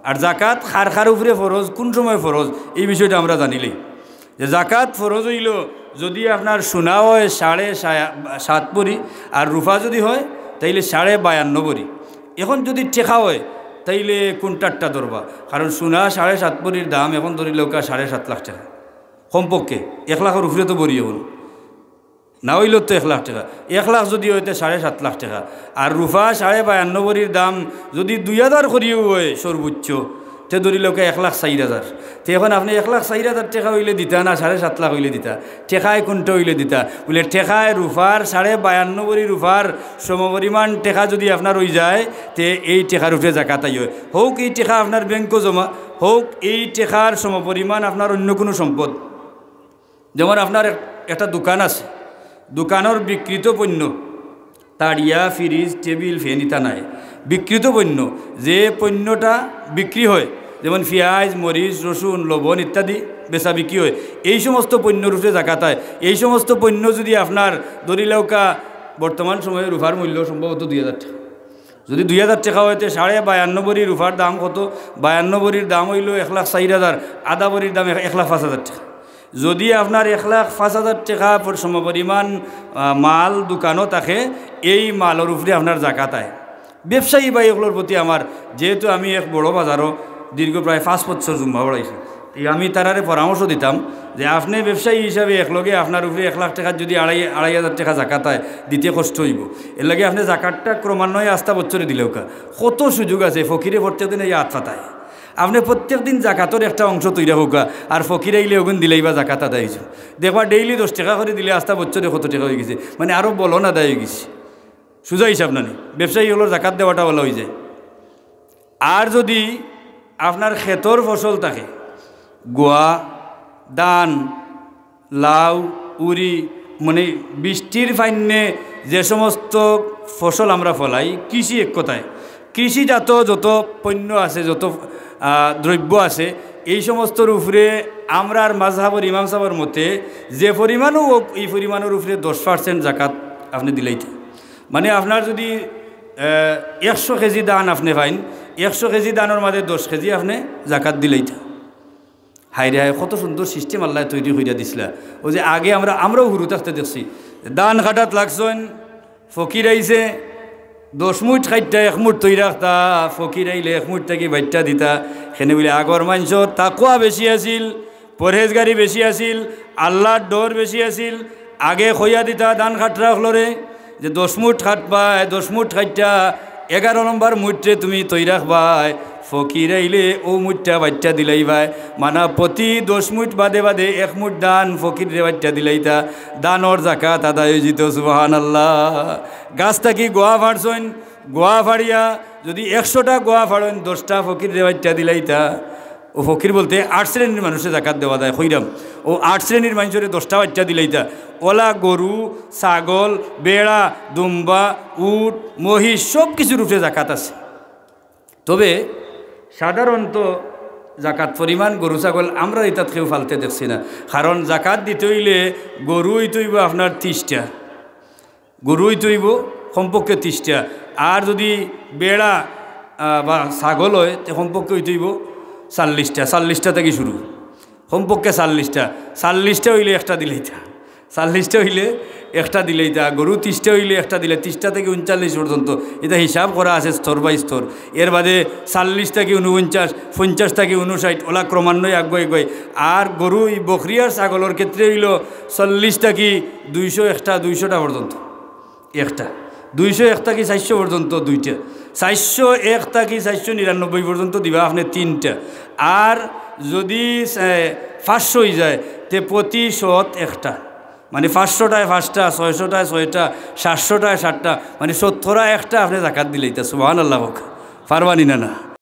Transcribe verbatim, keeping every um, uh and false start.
আর জাকাত কার কার উপরে ফরজ, কোন সময় ফরজ, এই বিষয়টা আমরা জানিলাই। যে জাকাত ফরজ অইলো যদি আপনার সোনা হয় সাড়ে সা-, সাত ভরি, আর রুফা যদি হয় তাইলে সাড়ে বায়ান্ন ভরি। এখন যদি টেকা হয় তাইলে কোনটারটা ধরবা? কারণ সোনা সাড়ে সাত ভরির দাম এখন ধরিলাউক্কা সাড়ে সাত লাখ টেকা, কমপক্ষে এক লাখর উপরে তো ভরি এখন। না অইলেও তো এক লাখ টেকা, এক লাখ যদি হয় তে সাড়ে সাত লাখ টেকা। আর রুফা সাড়ে বায়ান্ন ভরির দাম যদি দুই হাজার করিও হয় সর্বোচ্চ, তে ধরিলাউক্কা এক লাখ চাইর হাজার। তে এখন আপনে এক লাখ চাইর হাজার টেকা অইলে দিতা না সাড়ে সাত লাখ অইলে দিতা? টেকায় কোনটা অইলে দিতা? বুলে টেকায় রুফার সাড়ে বায়ান্ন ভরি রুফার সমপরিমাণ টেকা যদি আপনার অইযায়, তে এই টেকার উপরে জাকাত আইয়। হউক এই টেকা আপনার ব্যাংকো জমা, হউক এই টেকার সমপরিমাণ আপনার অইন্য কুনু সম্পদ। যেমন আপনার এক-, একটা দোকান আছে, দোকানর বিক্রিত পণ্য, তাড়িয়া, ফ্রিজ, টেবিল, ফ্যান ইতা নায়, বিক্রিত পণ্য, যে পণ্যটা বিক্রি হয়, যেমন পিয়াজ, মরিচ, রসুন, লবণ ইত্যাদি বেচা বিক্রি হয়, এই সমস্ত পণ্যর উপরে জাকাত আয়। এই সমস্ত পণ্য যদি আপনার ধরিলাউক্কা বর্তমান সময়ে রুফার মূল্য সম্ভবত দুই হাজার টেকা, যদি দুই হাজার টেকা হয়, তে সাড়ে বায়ান্ন ভরি রুফার দাম কত? বায়ান্ন ভরির দাম অইলো এক লাখ চাইর হাজার, আধা ভরির দাম এক, এক লাখ পাঁচ হাজার টেকা। যদি আপনার এক লাখ পাঁচ হাজার টেকা পর-, সমপরিমাণ, আহ, মাল দোকানো থাকে, এই মালর উপরে আপনার জাকাত আয়। ব্যবসায়ী ভাই অকলর প্রতি আমার, যেহেতু আমি এক বড় বাজারো দীর্ঘ প্রায় পাঁচ বছর জুম্মা পড়াইছি, তে আমি তারারে পরামর্শ দিতাম যে আপনে ব্যবসায়ী হিসাবে একলগে আপনার উপরে এক লাখ টেকার যদি আড়াই, আড়াই হাজার টেকা জাকাত আয়, দিতে কষ্ট অইবো। এরলাগি আপনে জাকাতটা ক্রমান্বয়ে আস্তা বছরে দিলাউক্কা। কত সুযোগ আছে, ফকিরে প্রত্যেক দিন আইয়া আত পাতায়। আপনে প্রত্যেক দিন জাকাতর একটা অংশ তৈরি রাখউক্কা, আর ফকির আইলে অগুন দিলাইবা, জাকাত আদায় অইছে। দেখবা ডেইলি দশ টেকা করি দিলে আস্তা বছরে কত টেকা অইগেছে, মানে আরো বলন আদায় অইগেছে। সুজা হিসাব নানি, ব্যবসায়ী অকলর জাকাত দেওয়াটা অলা অইযায়। আর যদি আপনার খেতর ফসল থাকে, গুয়া, ধান, লাউ, উরি, মানে বৃষ্টির পাইন্নে যে সমস্ত ফসল আমরা ফলাই, কৃষি এক কথায়, কৃষিজাত যত পণ্য আছে, যত, আহ, দ্রব্য আছে, এই সমস্তর উপরে আমরার মাযহাবর ইমাম সাবর মতে যে পরিমাণও হউক, এই পরিমাণর উপরে দশ percent জাকাত আপনে দিলাইতা। মানে আপনার যদি, আহ, একশো কেজি ধান আপনে পাইন, একশো কেজি ধানর মাঝে দশ কেজি আপনে জাকাত দিলাইতা। হায় রে হায়, কত সুন্দর system আল্লায় তৈরি করিয়া দিছলা। অউ যে আগে আমরা, আমরাও হুরু থাকতে দেখছি, ধান কাটাত লাগছইন, ফকির আইছে, দশ মুইট কাইট্টা এক মুইট থই রাখতা, ফকির আইলে এক মুইট থাকি বাইট্টা দিতা। কেনে বুলে আগর মানষর তাকওয়া বেশি আছিল, পরহেজগারি বেশি আছিল, আল্লার ডর বেশি আছিল। আগে কইয়া দিতা ধান কাটরা অকলরে যে দশ মুইট কাটবায়, দশ মুইট কাট্টা এগারো নম্বর মুইটরে তুমি থই রাখবায়, ফকির আইলে অউ মুইটটা বাইট্টা দিলাইবায়। মানা প্রতি দশ মুইট বাদে বাদে এক মুইট ধান ফকিররে বাইট্টা দিলাইতা, ধানর জাকাত আদায় অইযিতো। সুবহানাল্লাহ। গাছ থাকি গুয়া ফাড়ছইন, গুয়া ফাড়িয়া যদি একশোটা গুয়া ফাড়ইন, দশটা ফকিররে বাইট্টা দিলাইতা। অউ ফকির বলতে আট শ্রেণীর মানুষরে জাকাত দেওয়া যায়, কইরাম। অউ আট শ্রেণীর মানষরে দশটা বাইট্টা দিলাইতা। অলা গরু, ছাগল, বেড়া, দুম্বা, উট, মহিষ সব কিছুর উপরে জাকাত আছে। তবে সাধারণত জাকাত পরিমাণ গরু ছাগল আমরা ইতাত কেউ ফালতে দেখছি না। কারণ জাকাত দিতে অইলে গরু অইতে অইবো আপনার তিশটা, গরু অইতে অইবো কমপক্ষে তিশটা। আর যদি বেড়া, আহ, বা ছাগল হয়, তে কমপক্ষে অইতে অইবো চাল্লিশটা, চাল্লিশটা থাকি শুরু, কমপক্ষে চাল্লিশটা। চাল্লিশটা অইলে একটা দিলাইতা, চাল্লিশটা অইলে একটা দিলাইতা। গরু তিশটা অইলে একটা দিলে, তিশটা থাকি ঊনচল্লিশ পর্যন্ত, ইতা হিসাব করা আছে স্তর by স্তর। এর বাদে চাল্লিশ থাকি ঊনপঞ্চাশ, পঞ্চাশ থাকি ঊনষাট, অলা ক্রমান্বয়ে আগুয়াই আগুয়াই। আর গরু, ই বকরি আর ছাগলর ক্ষেত্রে অইলো চল্লিশ থাকি দুইশো একটা, দুইশোটা পর্যন্ত একটা, দুইশো এক থাকি চাইরশো পর্যন্ত দুইটা, চাইরশো এক থাকি চাইরশো নিরানব্বই পর্যন্ত দিবা আপনে তিনটা। আর যদি, এ, পাঁচশো অইযায়, তে প্রতি শত একটা, মানে পাঁচশোটায় পাঁচটা, ছয়শোটায় ছয়টা, সাতশোটায় সাতটা, মানে শতকরা একটা আপনে জাকাত দিলাইতা। সুবহানাল্লাহ কউক্কা, পারবা নি না? না।